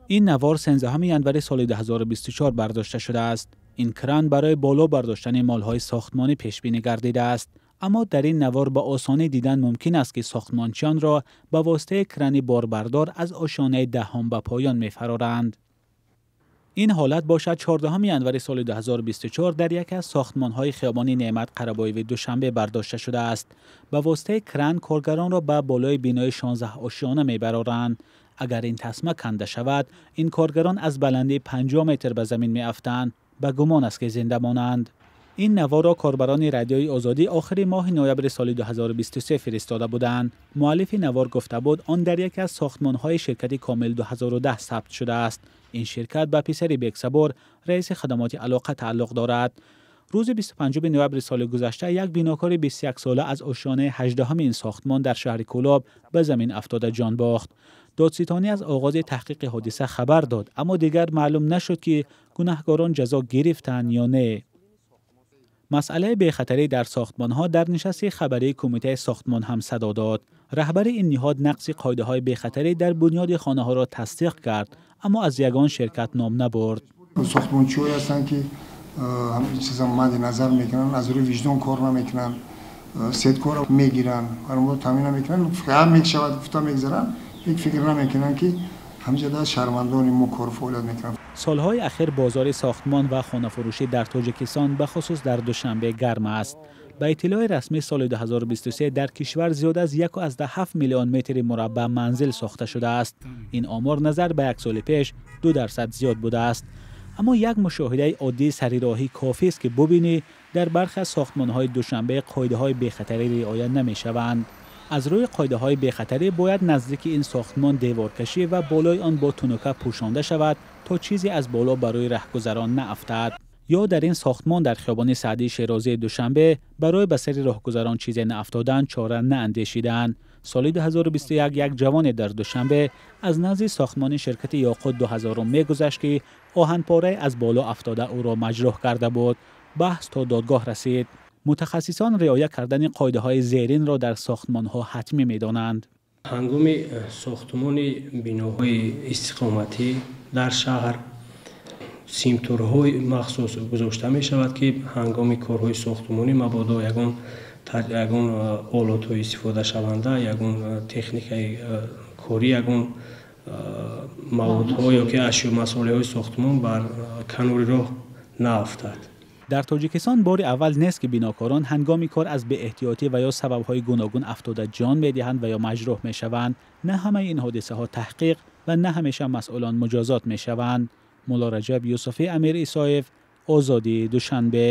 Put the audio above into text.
Ин навор 13 январи соли 2024 бардошта шудааст. Ин кран барои боло бардоштани молҳои сохтмонӣ пешбинӣ гардидааст. Аммо дар ин навор ба осонӣ дидан мумкин аст, ки сохтмончиёнро ба воситаи крани борбардор аз ошёнаи даҳум ба поён мефароранд. Ин ҳолат бошад 14 январи соли 2024 дар яке аз сохтмонҳои хиёбони Неъмат Қарабоеви Душанбе бардошта шудааст. Ба воситаи кран коргаронро ба болои бинои 16 ошёна мебароранд. Агар ин тасма канда шавад, ин коргарон аз баландии 50 метр ба замин меафтанд. Ба гумон аст, ки зинда монанд. Ин наворро корбарони Радиои Озодӣ охири моҳи ноябри соли 2023 фиристода буданд. Муаллифи навор гуфта буд, он дар яке аз сохтмонҳои ширкати Комил 2010 сабт шудааст. Ин ширкат ба писари Бексабур, раиси хадамоти алоқа тааллуқ дорад. Рӯзи 25 ноябри соли гузашта як бинокори 21 сола аз ошёнаи 18-уми ин сохтмон дар шаҳри Кӯлоб ба замин афтода ҷон бохт. Додситонӣ аз оғози таҳқиқи ҳодиса хабар дод, аммо дигар маълум нашуд, ки гунаҳкорон ҷазо гирифтанд ё не. Масъалаи бехатарӣ дар сохтмонҳо дар нишасти хабарии Кумитаи сохтмон ҳам садо дод. Раҳбари ин ниҳод нақзи қоидаҳои бехатарӣ дар бунёди хонаҳоро тасдиқ кард, аммо аз ягон ширкат ном набурд. Сохтмончиҳое ҳастанд, ки ҳамин чиза мадди назар мекунанд, аз рӯи виҷдон кор намекунанд, сеткора мегиранд, барои таъмин намекунанд, ҳам мешавад гуфта мегзаранд, ҳеҷ фикр намекунанд, ки ҳамҷода шаҳрвандони мо кору фаъолият мекунанд. Солҳои ахир бозори сохтмон ва хонафурӯшӣ дар Тоҷикистон, бахусус дар Душанбе, гарм аст. Ба иттилои расмӣ, соли 2023 дар кишвар зиёд аз 1,7 миллион метри мураббаъ манзил сохта шудааст. Ин омор назар ба як соли пеш 2% зиёд будааст. Аммо як мушоҳидаи оддии сарироҳӣ кофист, ки бубинӣ дар бархе аз сохтмонҳои Душанбе қоидаҳои бехатарӣ риоя намешаванд. Аз рӯи қоидаҳои бехатарӣ бояд наздики ин сохтмон деворкашӣ ва болои он бо тунука пӯшонда шавад, то чизе аз боло ба рӯи раҳгузарон наафтад. Ё дар ин сохтмон дар хиёбони Саъдии Шерозии Душанбе барои ба сари роҳгузарон чизе наафтодан чора наандешиданд. Соли 2021 як ҷавоне дар Душанбе аз назди сохтмони ширкати Ёқут 2000 мегузашт, ки оҳанпорае аз боло афтода ӯро маҷрӯҳ карда буд. Баҳс то додгоҳ расид. Мутахассисон риоя кардани қоидаҳои зеринро дар сохтмонҳо ҳатмӣ медонанд. Ҳангоми сохтмони биноҳои истиқоматӣ дар шаҳр симторҳои махсус гузошта мешавад, ки ҳангоми корҳои сохтмонӣ мабодо ягон олотҳои истифодашаванда, ягон техникаи корӣ, ягон маводҳо ё ки ашё масолеҳои сохтмон бар канори роҳ наафтад. Дар Тоҷикистон бори аввал нест, ки бинокорон ҳангоми кор аз беэҳтиётӣ ва ё сабабҳои гуногун афтода ҷон медиҳанд ва ё маҷрӯҳ мешаванд. На ҳамаи ин ҳодисаҳо таҳқиқ ва на ҳамеша масъулон муҷозот мешаванд. Мулло Раҷаб Юсуфӣ, Амир Исоев, Озодӣ, Душанбе.